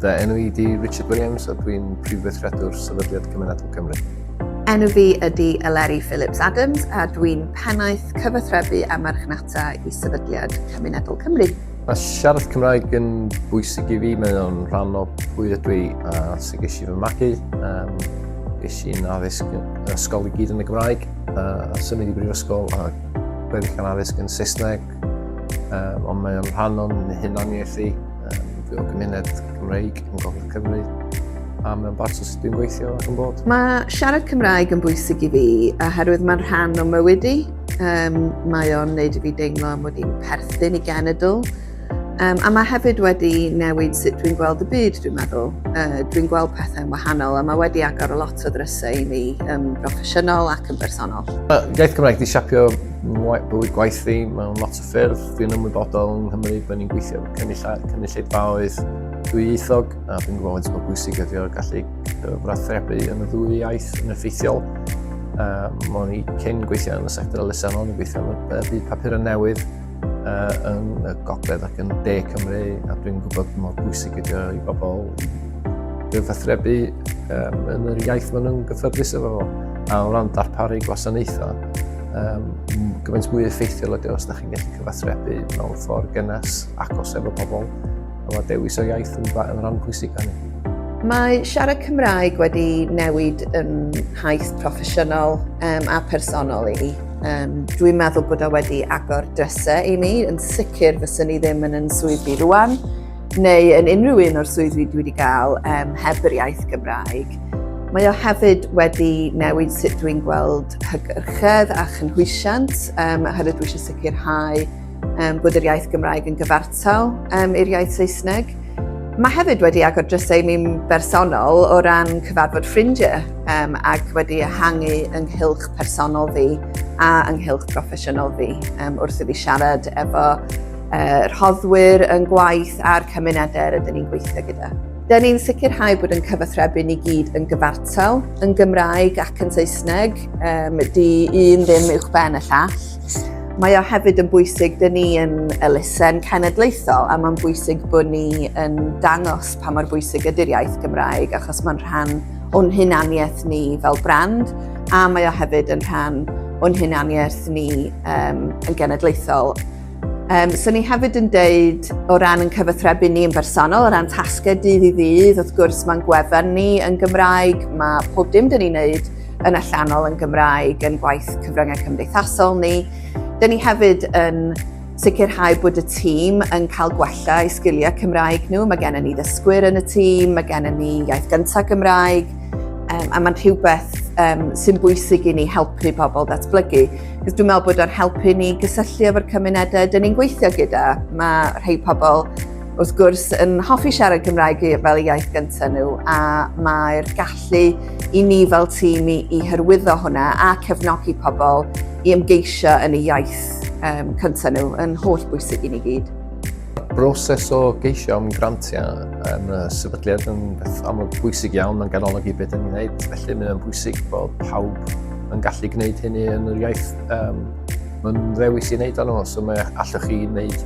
Fy enw i di Richard Williams a dwi'n Prif Weithredwr Sefydliad Cymunedol Cymru. Enw fi ydy Eleri Phillips Adams a dwi'n Pennaeth Cyfathrebu a Marchnata i Sefydliad Cymunedol Cymru. Mae siarad Cymraeg yn bwysig i fi, mae o'n rhan o pwy ydw i a sut ges i fy magu. Um, ges i'n addysg ysgol i gyd yn y Gymraeg a symud i brifysgol a gweddill yn addysg yn Saesneg, um, ond mae o'n rhan o'n hunaniaeth i. Um, dwi o gymuned Cymreig yn Gogledd Cymru, a mae'n bart o sut dwi'n gweithio ac yn bod. Mae siarad Cymraeg yn bwysig i fi oherwydd mae'n rhan o mywyd i. Um, mae o'n neud i fi deimlo mod i'n perthyn i genedl. Um, a mae hefyd wedi newid sut dwi'n gweld y byd, dwi'n meddwl. Uh, dwi'n gweld pethau'n wahanol a mae wedi agor lot o ddrysau i mi yn broffesiynol ac yn bersonol. Uh, iaith Cymraeg di siapio bywyd gwaith fi mewn lot o ffyrdd. Dwi'n ymwybodol yng Nghymru bod ni'n gweithio efo cynulleidfaoedd dwyieithog a dwi'n gwybod faint mor bwysig ydy o gallu cyfathrebu yn y ddwy iaith yn effeithiol. Um, o'n i cyn gweithio yn y sector elusennol, o'n i'n gweithio yn y byd papurau newydd uh, yn y gogledd ac yn de Cymru a dwi'n gwybod mor bwysig ydy o i bobl gyfathrebu um, yn yr iaith maen nhw'n gyffyrddus efo fo. A o ran darparu gwasanaethau, um, gymaint mwy effeithiol ydy os da chi'n gallu cyfathrebu mewn ffordd gynnes, agos efo pobl. A mae dewis o iaith yn, yn rhan pwysig hynny. Mae siarad Cymraeg wedi newid yn nhaith proffesiynol um, a personol i. Um, dwi'n meddwl bod o wedi agor drysau i mi. Yn sicr fyswn i ddim yn yn swydd fi rwan, neu yn unrhyw un o'r swyddi dwi wedi gael um, heb yr iaith Gymraeg. Mae o hefyd wedi newid sut dwi'n gweld hygyrchedd a chynhwysiant, um, oherwydd dwi eisiau sicrhau um, bod yr iaith Gymraeg yn gyfartal um, i'r iaith Saesneg. Mae hefyd wedi agor drysau i mi'n bersonol o ran cyfarfod ffrindiau um, ac wedi ehangu ynghylch personol fi a ynghylch proffesiynol fi um, wrth i fi siarad efo uh, rhoddwyr yn gwaith a'r cymunedau rydyn ni'n gweithio gyda. Dyn ni'n sicrhau bod yn cyfathrebu ni gyd yn gyfartal, yn Gymraeg ac yn Saesneg, um, di un ddim uwch ben y llall. Mae o hefyd yn bwysig, dyn ni yn elusen cenedlaethol a mae'n bwysig bod ni yn dangos pa mor bwysig ydy'r iaith Gymraeg achos mae'n rhan o'n hunaniaeth ni fel brand a mae o hefyd yn rhan o'n hunaniaeth ni um, yn genedlaethol. Um, so ni hefyd yn deud o ran yn cyfathrebu ni yn bersonol, o ran tasgau dydd i ddydd, wrth gwrs mae'n gwefan ni yn Gymraeg, mae pob dim dyn ni'n neud yn allanol yn Gymraeg, yn gwaith cyfryngau cymdeithasol ni. Dyn ni hefyd yn sicrhau bod y tîm yn cael gwella eu sgiliau Cymraeg nhw. Mae gennym ni ddysgwyr yn y tîm, mae gennym ni iaith gyntaf Gymraeg, um, a mae'n rhywbeth um, sy'n bwysig i ni helpu pobl datblygu. Cos dwi'n meddwl bod o'n helpu ni gysylltu efo'r cymunedau dyn ni'n gweithio gyda. Mae rhai pobl wrth gwrs yn hoffi siarad Cymraeg fel iaith gyntaf nhw a mae'r gallu i ni fel tîm i, i hyrwyddo hwnna a cefnogi pobl i ymgeisio yn y iaith um, cyntaf nhw yn holl bwysig i ni gyd. Broses o geisio am grantiau yn y sefydliad yn beth amlwg bwysig iawn, mae'n ganolog i beth ni'n gwneud, felly mae'n bwysig bod pawb yn gallu gwneud hynny yn yr iaith um, mae'n ddewis i wneud arno, so mae allwch chi wneud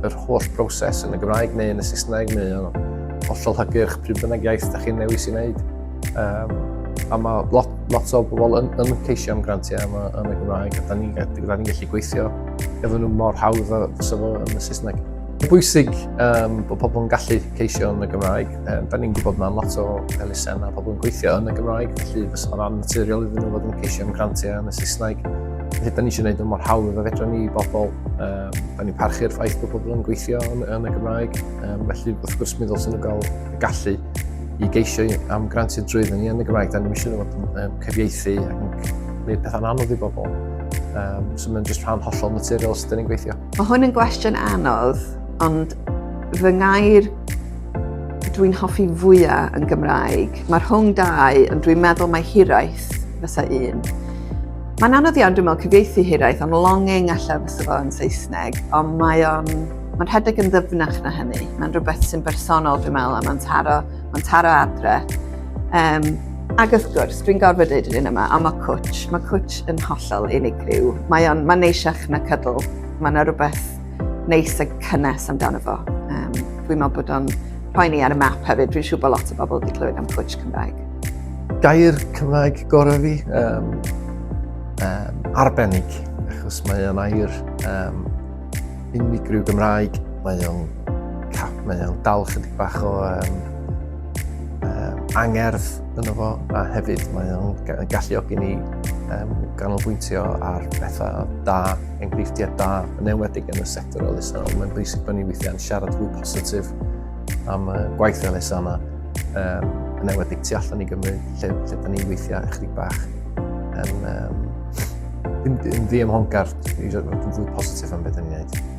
yr holl broses yn y Gymraeg neu yn y Saesneg neu yn hollol hygyrch pryd bynnag iaith da chi'n newis i wneud. Um, a mae lot, lot o bobl yn, yn ceisio am grantiau yma yn y Gymraeg a da ni'n da ni gallu gweithio efo nhw mor hawdd a fysa fo yn y Saesneg. Mae'n bwysig um, bod pobl yn gallu ceisio yn y Gymraeg. Um, da ni'n gwybod mae'n lot o elusen a pobl yn gweithio yn y Gymraeg, felly fysa fo'n annaturiol iddyn nhw fod yn ceisio am grantiau yn y Saesneg. Felly da ni eisiau gwneud o mor hawdd a fedra ni i bobl. Um, da ni'n parchu'r ffaith bod pobl yn gweithio yn, yn y Gymraeg, um, felly wrth gwrs mi ddylsyn nhw gael y gallu i geisio am grantiau drwyddyn ni yn y Gymraeg. Da ni'n eisiau fod yn um, cyfieithu ac yn gwneud pethau'n anodd i bobl. Um, so mae'n jyst rhan hollol naturiol sut da ni'n gweithio. Mae hwn yn gwestiwn anodd, ond fy ngair dwi'n hoffi fwyaf yn Gymraeg, mae rhwng dau, ond dwi'n meddwl mae hiraeth fysa un. Mae'n anodd iawn, dwi'n meddwl, cyfieithu hiraeth, ond longing alla fysa fo yn Saesneg, ond mae o'n mae'n rhedeg yn ddyfnach na hynny. Mae'n rhywbeth sy'n bersonol, dwi'n meddwl, a mae'n taro, mae'n taro adre. Um, ac wrth gwrs, dwi'n gorfod dweud yr un yma, ond mae cwtch, mae cwtch yn hollol unigryw. Mae o'n, mae'n neisiach na cydl. Mae yna rhywbeth neis a cynnes amdano fo. Um, dwi'n meddwl bod o'n Rhoi ni ar y map hefyd, dwi'n siŵr bod lot o bobl wedi clywed am Cwtch Cymraeg. Gair Cymraeg gorau fi? Um, um, arbennig, achos mae o'n air um, unigryw Gymraeg, mae o'n cap, mae o'n dal chydig bach o um, um, angerdd yno fo, a hefyd mae o'n galluogi ni um, ganolbwyntio ar bethau da, enghreifftiau da, yn enwedig yn y sector elusennol. Mae'n bwysig bod ni weithiau'n siarad fwy positif am uh, gwaith elusennau, um, yn enwedig tu allan i Gymru, lle, lle da ni weithiau ychydig bach yn, um, ddim, yn ddiymhongar, dwi'n fwy positif am beth ni'n gwneud.